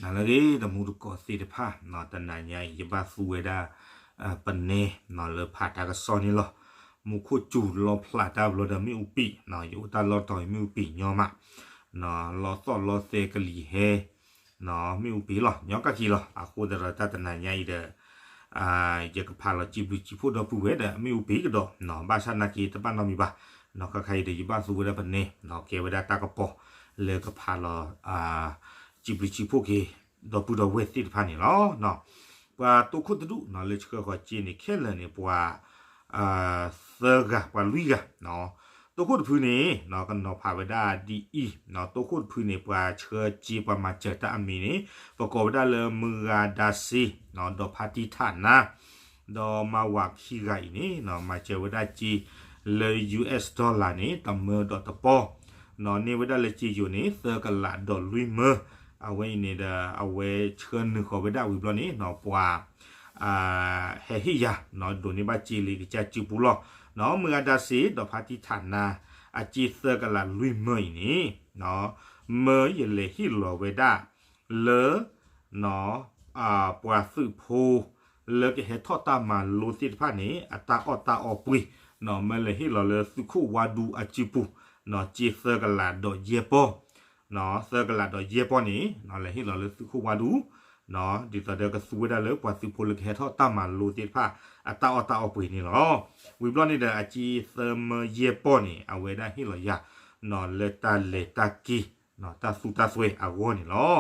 နလၢအဂ့ၤ တမူတကိးသ့ၣ်တဖၣ်, တနၤညါအံၤ ယဘၣ်သူဝဲဒၣ် ပနဲ လၢဖးတၢ်ကစီၣ်န့ၣ်လီၤ. မူခိၣ်စူၤလီၤဖျးတၢ်ဘျီဒီးမ့ၣ်အူပံၤ, ယအိၣ်တၢ်လီၢ်တီၤအံၤမ့ၣ်အူပံၤညီမး, လီသီၣ်လီသဲကလံၤဟဲ မ့ၣ်အူပံၤလီၤ ညီကၢ်ခံလီၤ. အဃိသတးဒီးတၢ်တနၤညါအံၤဒီး ယကဖးလီၤစံးဘျုးစံးဖှိၣ်ဒီပုၢ်ဝဲၢ်ဒီးမ့ၣ်အူပံၤကဒီး, ဘၣ်ဆၣ်နာ်က့တဘၣ်နီတမံၤဘၣ်, ခါခါအံၤဒီးယဘၣ်သူဝဲဒၣ်ပနဲ ကဲဝဲဒၣ်တၢ်ကပီၤ လၢကဖးလီၤ စံးဘျုးစံးဖှိၣ်က့ၤ ဒီပုၢ်ဒီဝဲၢ်သ့ၣ်တဖၣ်န့ၣ်လီၤ. ပှၤတိခိၣ်တဒူၣ် လၢဆှၢဃီၤစ့န့ၣ် ခဲလၢာ်န့ၣ် ပှၤ သၢဂၤ ပှၤလွံၢ်ဂၤ, တိခိၣ်တဖုန့ၣ် ကနီၤဖးဝဲဒၣ်ဒ်အံၤ, တိခိၣ်တဖုန့ၣ် ပှၤဆှၢစ့ပှၤမၤစၢၤတၢ်အမံၤန့ၣ် ပကိးဝဲဒၣ်လၢမုၢ်ဂၤဒါစ့, ဒီးဖါတံၢ်ထးနါ ဒီးမါဝၤခံဂၤအံၤန့ၣ် မၤစၢၤဝဲဒၣ်စ့လၢ US dollar န့ၣ် တမၢဒီးတပီၢ်, န့ၢ်ဝဲဒၣ်လၢစ့ယိၤန့ၣ် သၢကလးဒီးလွံၢ်မၢ, အဝဲအံၤန့ၣ်ဒီး အဝဲဆှၢနုာ်ဃီၤဝဲဒၣ်ဝံၤဘျီန့ၣ် ပှၤ ဟဲဟ့ၣ်ယၤ ဒိးန့ၢ်ဘၣ်စ့လၢကစၢ်စုပူၤလီၤ. မုၢ်ဂၤဒါစ့ ဒီးဖါတံၢ်ထးနါ အစ့သၢကလးလွံၢ်မၢအံၤန့ၣ် မၢယလဲၤဟ့ၣ်လီၤဝဲဒၣ်လၢ ပှၤသုးဖိ လၢကဟဲထီၣ်တၢ်မၤလိသ့ၣ်တဖၣ်န့ၣ် အတၢ်အီၣ်တၢ်အီပှ့ၤ, မၢလဲၤဟ့ၣ်လီၤလၢသုးခိၣ်ဝါဒူအစုပူၤ, စ့သၢကလးဒီးယဲၢ်ပီၢ်, သၢကလးဒီးယဲၢ်ပီၢ်န့ၣ် လဲၤဟ့ၣ်လီၤလၢသုးခိၣ်ဝါဒူ, ဒ်သိးဒီးကသူဝဲဒၣ်လၢပှၤသုးဖိလၢကဟဲထီၣ်တၢ်မၤလိသ့ၣ်တဖၣ် အတၢ်အီၣ်တၢ်အီပှ့ၤန့ၣ်လီၤ. ဝံၤဘျီန့ၣ်ဒီး အစ့သၢမၢယဲၢ်ပီၢ်န့ၣ် အဝဲဒၣ်ဟ့ၣ်လီၤယၤ လၢတၢ်လဲၤတၢ်က့ၤ တၢ်သူတၢ်သွဲအဂီၢ်န့ၣ်လီၤ.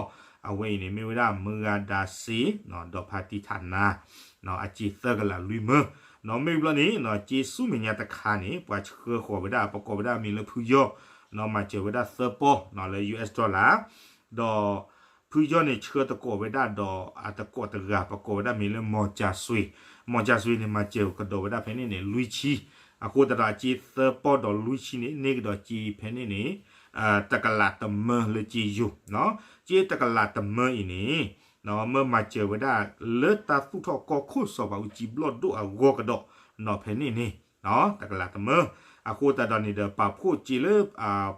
အဝဲအံၤန့ၣ် မ့ၢ်ဝဲဒၣ်မုၢ်ဂၤဒါစ့ ဒီးဖါတံၢ်ထးနါ အစ့သၢကလးလွံၢ်မၢ, မ့ၢ်ဘျီန့ၣ် စ့ဆူမဲာ်ညါတခါန့ၣ် ပှၤဆှၢဃီၤဝဲဒၣ် ပကိးဝဲဒၣ်မံၤလၢဖုယီၢ်, မၤစၢၤဝဲဒၣ်သၢပီၢ် လၢ US dollar ဒီး ဖုယီၢ်န့ၣ် ဆှၢသကိးဝဲဒၣ်ဒီးအသကိးတဂၤ ပကိးဝဲဒၣ်မံၤလၢမီၤကၠၤစွ့ၤ, မီၤကၠၤစွ့ၤန့ၣ် မၤစၢၤကဒီးဝဲဒၣ်ဖဲန့ၣ်န့ၣ် လွံၢ်ဆံ, အဃိသတးဒီးစ့သၢပီၢ်ဒီးလွံၢ်ဆံန့ၣ် န့ၢ်ကဒီးစ့ဖဲန့ၣ်န့ၣ် တကလးတမၢလၢစ့ယိၤ, စ့တကလးတမၢအံၤန့ၣ် မၢမၤစၢၤဝဲဒၣ်လၢတၢ်သူၣ်ထီၣ်ကီၢ်ခိၣ်စီၤပၤအူကၠံဘျီၣ်ဒိၣ်အဂီၢ်ကဒီး ဖဲန့ၣ်န့ၣ် တကလးတမၢ, အဃိသတးဒီးန့ၣ်ဒီး ပာ်ဖှိၣ်စ့လၢ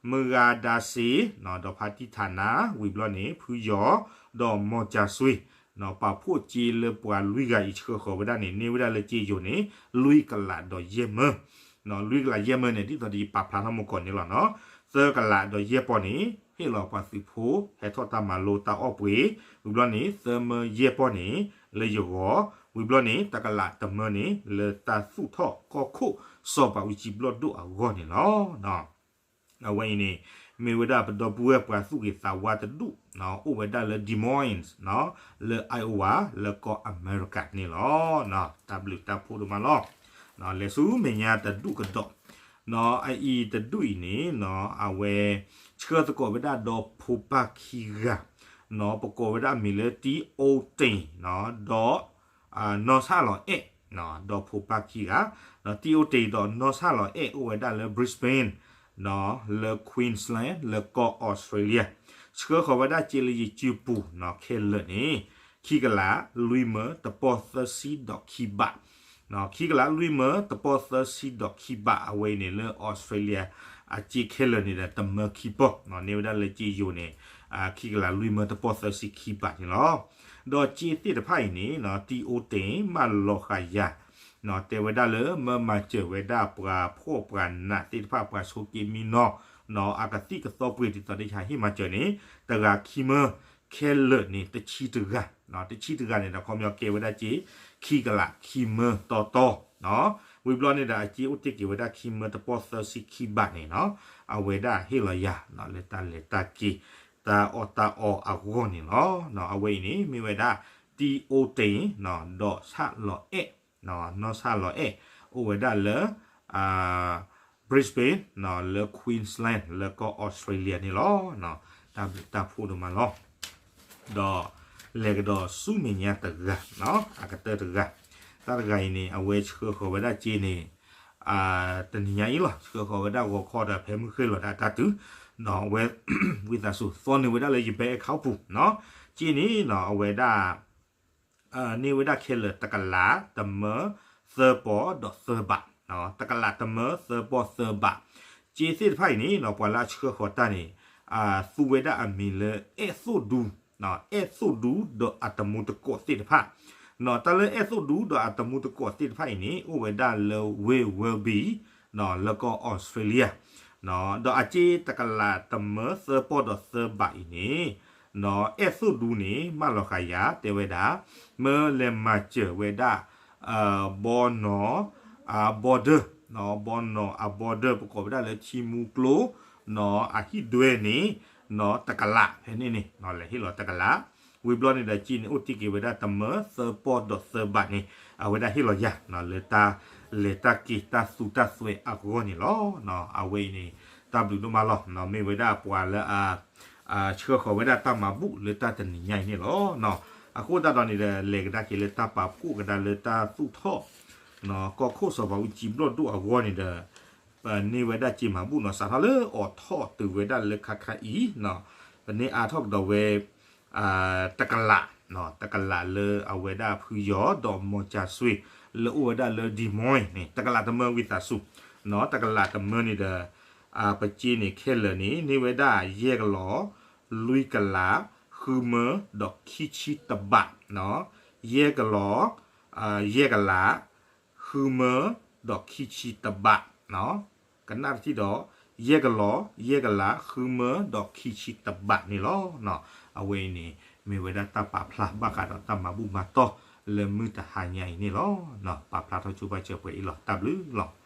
မုၢ်ဂၤဒါစ့ ဒီးဖါတံၢ်ထးနါ ဝံၤဘျီန့ၣ် ဖုယီၢ် ဒီးမီၤကၠၤစွ့ၤ, ပာ်ဖှိၣ်စ့လၢပှၤလွံၢ်ဂၤအံၤဆှၢဃီၤဝဲဒၣ်န့ၣ် န့ၢ်ဝဲဒၣ်လၢစ့ယိၤန့ၣ် လွံၢ်ကလးဒီးယဲၢ်မၢ, လွံၢ်ကလးယဲၢ်မၢန့ၣ် ဒ်သိးဒီးယပာ်ဖျါထီၣ်မုၢ်ကီၢ်န့ၣ်လီၤ. သၢကလးဒီးယဲၢ်ပီၢ်န့ၣ် ဟ့ၣ်လီၤပှၤသုးဖိ ဟဲထီၣ်တၢ်မၤလိတၢ်အီၣ်ပှ့ၤ, ဝံၤဘျီန့ၣ် သၢမၢယဲၢ်ပီၢ်န့ၣ် လၢယဂီၢ်, ဝံၤဘျီန့ၣ် တကလးတမၢန့ၣ် လၢတၢ်သူၣ်ထီၣ်ကီၢ်ခိၣ်စီၤပၤအူကၠံဘျီၣ်ဒိၣ်အဂီၢ်န့ၣ်လီၤ. အဝဲအံၤန့ၣ် မ့ၢ်ဝဲဒၣ်ပဒီပုၢ်ဝဲၢ်ပှၤသူၣ်ဂ့ၤသးဝါတဒူၣ် အိၣ်ဝဲဒၣ်လၢ Des Moines လၢ Iowa လၢကီၢ်အမဲရကၤန့ၣ်လီၤ. တၢ်ဘျုးတၢ်ဖှိၣ်ဒိၣ်မးလီၤ. လဲၤဆူမဲာ်ညါတဒူၣ်ကဒီး, အအံၤတဒူၣ်အံၤန့ၣ် အဝဲဆှၢသကိးဝဲဒၣ်ဒီးဖိပၢ်ခံဂၤ, ပကိးဝဲဒၣ်မံၤလၢ တံၢ်အိတ့ၢ် ဒီး နီၢ်ဆၣ်လီၤအဲၣ်, ဒီးဖိပၢ်ခံဂၤ, တံၢ်အိတ့ၢ်ဒီးနီၢ်ဆၣ်လီၤအဲၣ် အိၣ်ဝဲဒၣ်လၢ Brisbane လၢ Queensland လၢကီၢ် Australia, ဆှၢဃီၤဝဲဒၣ်စ့လၢယစုပူၤ ခဲလၢာ်န့ၣ် ခံကလးလွံၢ်မၢတပီၢ်သၢဆံဒီးခံဘး, ခံကလးလွံၢ်မၢတပီၢ်သၢဆံဒီးခံဘး အဝဲအံၤန့ၣ်လၢ Australia အစ့ခဲလၢာ်န့ၣ်ဒီး တမၢခံပီၢ်, န့ၢ်ဝဲဒၣ်လၢစ့ယိၤန့ၣ် ခံကလးလွံၢ်မၢတပီၢ်သၢဆံခံဘးန့ၣ်လီၤ. ဒီးစ့သ့ၣ်တဖၣ်အံၤန့ၣ် တံၢ်အိတ့ၢ်မၢလီၤဃာ်ယၤ တဲဝဲဒၣ်လၢ မၢမၤစၢၤဝဲဒၣ်ပှၤဖှီၣ်ပှၤနးသ့ၣ်တဖၣ် ပှၤဆိးက့မံနီၤ, အကသံၣ်ကသီပှ့ၤဒ်သိးဒီးဟးဟ့ၣ်မၤစၢၤန့ၣ် တဂၤခံမၢခဲလၢာ်န့ၣ် တဆံတဂၤ, တဆံတဂၤန့ၣ်ဒီး ခီပညီကဲဝဲဒၣ်စ့ ခံကလးခံမၢတီတီ, ဝံၤဘျီန့ၣ်ဒီး အစ့အိၣ်တ့ၢ်က့ၤဝဲဒၣ်ခံမၢတပီၢ်သၢဆံခံဘးန့ၣ် အဝဲဒၣ်ဟ့ၣ်လီၤယၤ လၢတၢ်လဲၤတၢ်က့ၤ တၢ်အီၣ်တၢ်အီအဂီၢ်န့ၣ်လီၤ. အဝဲအံၤန့ၣ် မ့ၢ်ဝဲဒၣ် တံၢ်အိတ့ၢ် ဒီးဆၣ်လီၤအဲၣ်, နီၢ်ဆၣ်လီၤအဲၣ် အိၣ်ဝဲဒၣ်လၢ Brisbane လၢ Queensland လၢကီၢ် Australia န့ၣ်လီၤ. တၢ်ဘျုးတၢ်ဖှိၣ်ဒိၣ်မးလီၤ. ဒီးလဲၤကဒီးဆူမဲာ်ညါတဂၤ, အကတၢၢ်တဂၤ, တၢ်တဂၤအံၤန့ၣ် အဝဲဆှၢဃီၤဝဲဒၣ်စ့န့ၣ် တနံၤညါအံၤလီၤ ဆှၢဃီၤဝဲဒၣ်ဂီၤခီဒီး ဖဲမုၢ်ဃ့ၢ်လီၤဒီးအတၢ်တုၤ, ဒီးအဝဲ ဝံသးစူၤသီန့ၢ်ဝဲဒၣ်လၢယ bank account ပူၤ, စ့န့ၣ် အဝဲဒၣ် န့ၢ်ဝဲဒၣ်ခဲလၢာ်တကလး တမၢ သၢပီၢ်ဒီးသၢဘး, တကလးတမၢ သၢပီၢ်သၢဘး, စ့သ့ၣ်တဖၣ်အံၤန့ၣ် ပှၤလၢအဆှၢဃီၤတၢ်န့ၣ် သူဝဲဒၣ်အမံၤလၢအဲၣ်သိၣ်ဒူ အဲၣ်သိၣ်ဒူဒီးအတမူတကိးသ့ၣ်တဖၣ်, တၢ်လၢအဲၣ်သိၣ်ဒူဒီးအတမူတကိးသ့ၣ်တဖၣ်အံၤန့ၣ် အိၣ်ဝဲဒၣ်လၢဝ့ၢ် Werribee လၢကီၢ် Australia ဒီးအစ့တကလးတမၢသၢပီၢ်ဒီးသၢဘးအံၤန့ၣ် အဲၣ်သိၣ်ဒူန့ၣ် မၢလီၤဃာ်ယၤတဲဝဲဒၣ် မၢလဲၤမၤစၢၤဝဲဒၣ် ဘီနီၤ အ border, ဘီနီၤအ border ပကိးဝဲဒၣ်လၢထံမူကျိ နီၤအဟံၣ်ဒွဲန့ၣ် နီၤတကလးဖဲန့ၣ်န့ၣ် လဲၤဟ့ၣ်လီၤတကလး, ဝံၤဘျီန့ၣ်ဒီးစ့န့ၣ် အိၣ်တ့ၢ်က့ၤဝဲဒၣ်တမၢသၢပီၢ်ဒီးသၢဘးန့ၣ် အဝဲဒၣ်ဟ့ၣ်လီၤယၤ လၢတၢ်လဲၤတၢ်က့ၤတၢ်သူတၢ်သွဲးအဂီၢ်န့ၣ်လီၤ. အဝဲအံၤန့ၣ် တၢ်ဘျုးဒိၣ်မးလီၤ. မ့ၢ်ဝဲဒၣ်ပှၤလၢအ ဆှၢဃီၤဝဲဒၣ်တၢ်မၤဘူၣ်လၢတၢ်တနံၤညါအံၤန့ၣ်လီၤ. အဃိသတးဒီးန့ၣ်ဒီး လဲၤကဒါက့ၤလၢတၢ်ပာ်ဖှိၣ်ကဒါလၢတၢ်သူၣ်ထီၣ် ကီၢ်ခိၣ်စီၤဘးအူကၠံဘျီၣ်ဒိၣ်အဂီၢ်န့ၣ်ဒီး ပန့ၢ်ဝဲဒၣ်စ့မၤဘူၣ်နီၤ စးထီၣ်လၢအိးထီၣ်တုၤဝဲဒၣ်လၢခါခါအံၤ ပန့ၢ်အါထီၣ်ကဒီးဝဲ တကလး, တကလးလၢအဝဲဒၣ်ဖုယီၤဒီးမီၤကၠၤစွ့ လၢအိၣ်ဝဲဒၣ်လၢ Des Moines န့ၣ် တကလးတမၢဝံသးစူၤ, တကလးတမၢန့ၣ်ဒီး ပစ့န့ၣ်ခဲလၢာ်န့ၣ် န့ၢ်ဝဲဒၣ်ယဲၢ်ကလီၤ လွံၢ်ကလး ဃုမၢဒီးခံဆံတဘး, ယဲၢ်ကလီၤ ယဲၢ်ကလး ဃုမၢဒီးခံဆံတဘး ကနၣ်တထံၣ်ဒီး ယဲၢ်ကလီၤ ယဲၢ်ကလး ဃုမၢဒီးခံဆံတဘးန့ၣ်လီၤ. အဝဲအံၤန့ၣ် မ့ၢ်ဝဲဒၣ်တၢ်ပာ်ဖျါဘၣ်ဃးဒီးတၢ်မၤဘူၣ်မၤတီၢ်လၢမုၢ်တဟါညါအံၤန့ၣ်လီၤ. ပာ်ဖျါထီၣ်ဆိပာ်စၢၤပှဲၤအံၤလီၤ. တၢ်ဘျုးလီၤ.